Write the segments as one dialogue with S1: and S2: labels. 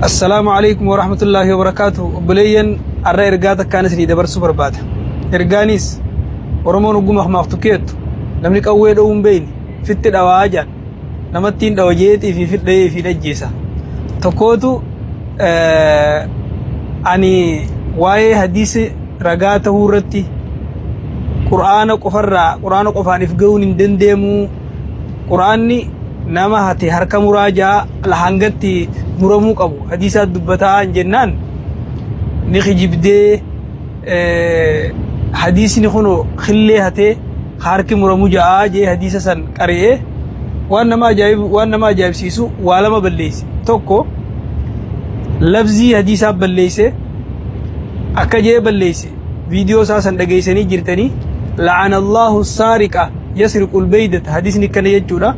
S1: Assalaamu alaikum warahmatullaahi wabarakaatu. Obboleeyyan arra ergaa takkaan isinii dabarsuu barbaada. Ergaanis Oromoon ogguma akmaaf tukkeettu namni qawwee dha'uu hin beekne fitti dhawaa jaan namattiin dhawa jeetii fi fidha'ee fi dhajjeessa. Tokkootu ani waa'ee hadiisi ragaa ta'uu irratti qur'aana qofarraa qur'aana qofaan if ga'uun hin dandeemu. Qur'aanni nama hate harka muraa jaa hangatti muramuu qabu hadiisaa dubbataa hin jennaan ni kijibdee hadiisni kun killee hatee harki muramu ja'aa jee hadiisa san qari'ee waan nama ajaa'ib waan nama ajaa'ibsiisu waa lama balleeyse. Tokko labzii hadiisaa balleeyse akka jee balleeyse viidiyoo isaa san dhageeysanii jirtanii la'ana Allahu saariqa yasriqul beeydata hadiisni akkana jechuudha.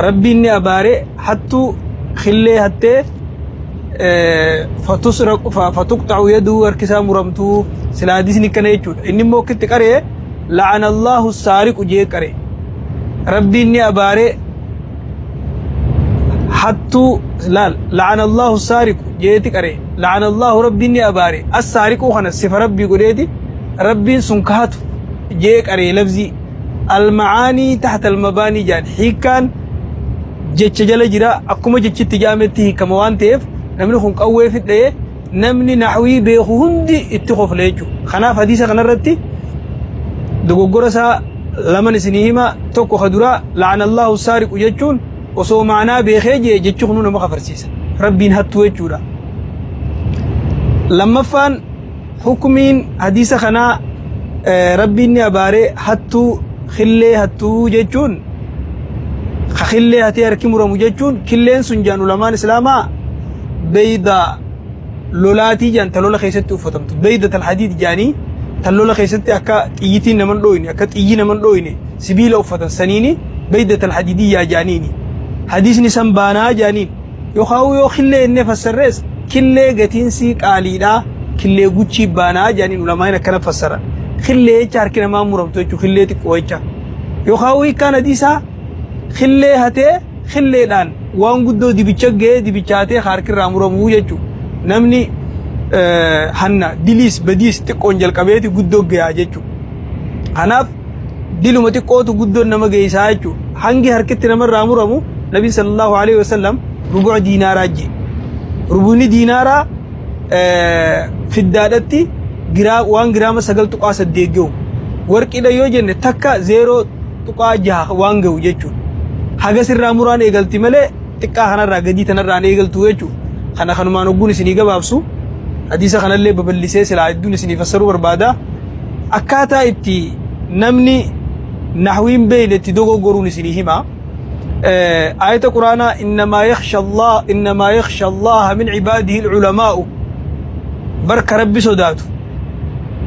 S1: Rabbiin ni abaare hattuu killee hattee fatusraqu fatuqxa'u yaduu harki isaa muramtuu sila hadiisni akkana jechuudha. Inni immoo akkitti qaree la'ana Allahu saariqu jee qare. Rabbiin ni abaare hattuu laal la'ana Allahu saariqu jeeti qare la'ana Allahu Rabbiin ni abaare as saariquu kana sifa Rabbii godheeti Rabbiin sun ka hatu jee qaree labzii almacaanii taxta almabaanii jaan hiikkaan jecha jala jira akkuma jechitti jaametti hiikama waan ta'eef namni kun qawwee fidhee namni naxwii beeku hundi itti kofle jechuudha. Kanaaf hadiisa kanarratti dogoggora isaa laman isinii hima tokko ka duraa la'ana Allahu saariqu jechuun osoo maanaa beekee jee jechi kunuu nama kafarsiisa. Rabbiin hattuu jechuudha. Lammaffaan hukumiin hadiisa kanaa rabbiin ni abaaree hattuu killee hattuu jechuun ka killee hatee harki muramu jechuun killeen sun jaan ulamaan islaamaa beeydaa lolaatii jaan ta lola keessatti uffatamtu beeyda tal hadiid jaanii ta lola keessatti akka xiyyitiin naman dhooyne akka xiyyi naman dhooyne sibiila uffatan saniini beeyda tal hadiidiyyaa jaaniini hadiisni san baanaa jaaniin Yookaan yoo killee jennee fassarrees killee gatiin sii qaaliidha killee guchii baanaa jedhaniin ulamaa'in akkana fassaran. Killee jecha harki namaa muramtu jechuudha killee xiqqoo jecha. Yookaan hiikkaan hadiisaa killee hatee killeedhaan waan guddoo dibicha ga'ee dibicha hatee harki irraa muramuu jechuudha. Namni hanna diliis badiis xiqqoon jalqabeeti guddoo gayaa jechuudha. Kanaaf diluma xiqqootu guddoon nama geessaa jechuudha. Hangi harkitti namarraa muramu Nabi sallallahu alaihi wasallam rubu'a diinaaraa jee. Rubu'ni diinaaraa fiddaadhatti waan giraama 9.8 gahu. Warqiidha yoo jenne takka 0.6 waan gahu jechuudha. Hagas irraa muraan eegalti malee xiqqaa kanarraa gadii tanarraan eegaltu jechuudha. Kana kanumaan ogguun isinii gabaabsu hadiisa kanallee babal'isee silaa hedduun isinii fassaruu barbaada. Akkaataa itti namni nahwiin beeyne itti dogoggoruun isinii hima. Aayata Quraanaa innamaa yakhsha Allah innamaa yakhsha Allaha min ibaadihi al-ulamaa'u barka Rabbi sodaatu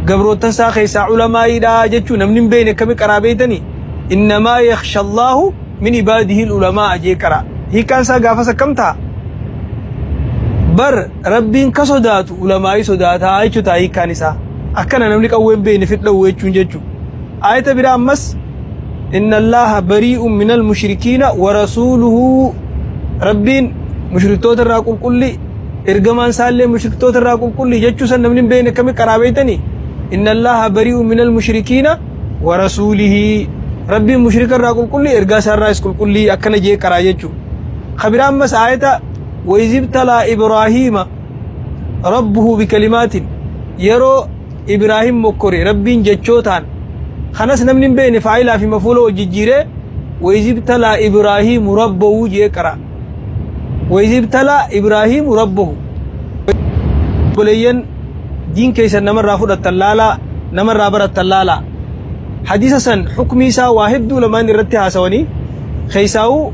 S1: gabroottan isaa keessaa ulamaa'iidha jechuu namni hin beeyne akkami qaraa beeytanii innamaa yakhsha Allahu min ibaadihi al-ulamaa'a jee qaraa. Hiikkaan isaa gaafas akkam ta'a? Bar Rabbiin ka sodaatu ulamaa'ii sodaataa jechuu ta'a hiikkaan isaa. Akkana namni qawwee hin beekne fidha'u jechuun jechuudha. Aayata biraa ammas inna Allaaha barii'un minal mushrikiina wa rasuuluhu Rabbiin mushriktoota irraa qulqulli ergamaan isaallee mushriktoota irraa qulqulli jechuu san namni hin beekne akkami qaraa beektanii inna Allaaha barii'un minal mushrikiina wa rasuulihi Rabbiin mushrika irraa qulqulli ergaa isaa irraas qulqullii akkana jee qaraa jechuudha. Ka biraa ammas aayata wayzibtalaa Ibraahiima rabbuhu bikalimaatin yeroo Ibraahim mokkore Rabbiin jechootaan kanas namni hin beekne faayilaa fi mafuula wal jijjiiree wayzibtalaa Ibraahiimu rabbahu jee qara. Wayzibtalaa Ibraahiimu rabbahu. Obboleeyyan diin keessan namarraa fudhattan laalaa namarraa barattan laalaa. Hadiisa san hukmii isaa waa hedduu lamaan irratti haasawanii keessaa'uu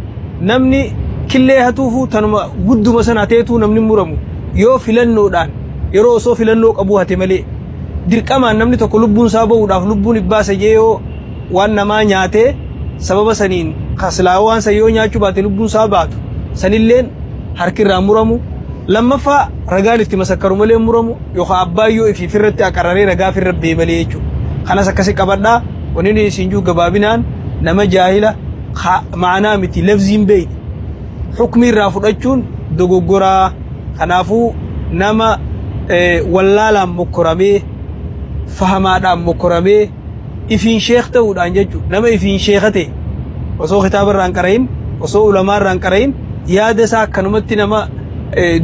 S1: namni killee hatuufuu tanuma gudduma san hateetuu namni muramu yoo filannoodhaan yeroo osoo filannoo qabuu hate malee dirqamaan namni tokko lubbuun isaa bahuudhaaf lubbuun ibbaasa jee yoo waan namaa nyaatee sababa saniin kasilaa waan san yoo nyaachuu baate lubbuun isaa baatu sanilleen harki irraa muramu lammaffaa ragaan itti masakkaru malee muramu yookaan abbaan yoo ifii firratti aqararee ragaa firra bee malee jechuudha. Kanas akkasi qabadhaa wanni inni isin jiru gabaabinaan nama jaahila ma'anaa miti lafziin beeyne hukmii irraa fudhachuun dogoggoraa. Kanaafuu nama wallaalaan mokkoramee, fahamaadhaan mokkoramee, ifiin sheekh ta'uudhaan jechuudha. Nama ifiin sheekha ta'e osoo kitaaba irraa hin qara'in, osoo ulamaa irraa hin qara'in, yaada isaa akkanumatti nama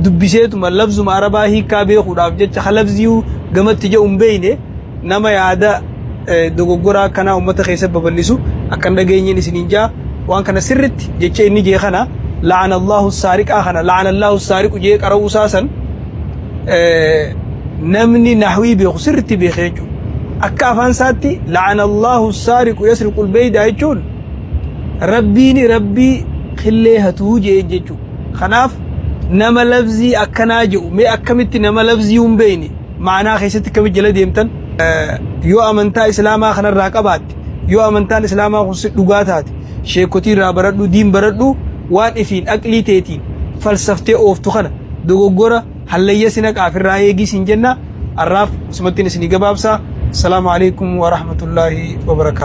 S1: dubbiseetuma labzuma arabaa hiikkaa beekuudhaaf jecha ka labziyuu gamatti jedhu hin beeyne, nama yaada dogoggoraa akkanaa uummata keessa babal'isu akka hin dhageenyeen isiniin jaa. Waan kana sirritti jecha inni jee kana, la'ana Allahu saariqaa kana, la'ana Allahu saariqu jee qara'uu isaa san namni nahwii beeku sirritti beeke jechuudha. Akka afaan isaatti la'ana Allahu saariqu yasriqul beeydaa jechuun Rabbiin rabbii killee hatuu jeen jechuudha. Kanaaf nama labzii akkanaa jedhu, mee akkamitti nama labzii hin beekne ma'anaa keessatti akkamitti jala deemtan? Yoo amantaa islaamaa kanarraa qabaatte, yoo amantaan islaamaa kun si dhugaa taate, sheekotii irraa baradhu, diin baradhu. Waan ifiin aqlii teetiin falsaftee ooftu kana dogoggora hallayya si naqaaf irraa eegii siin jenna. Arraaf asumattiin isinii gabaabsa. Assalaamu alaikum wa rahmatullaahi wa barakaatu.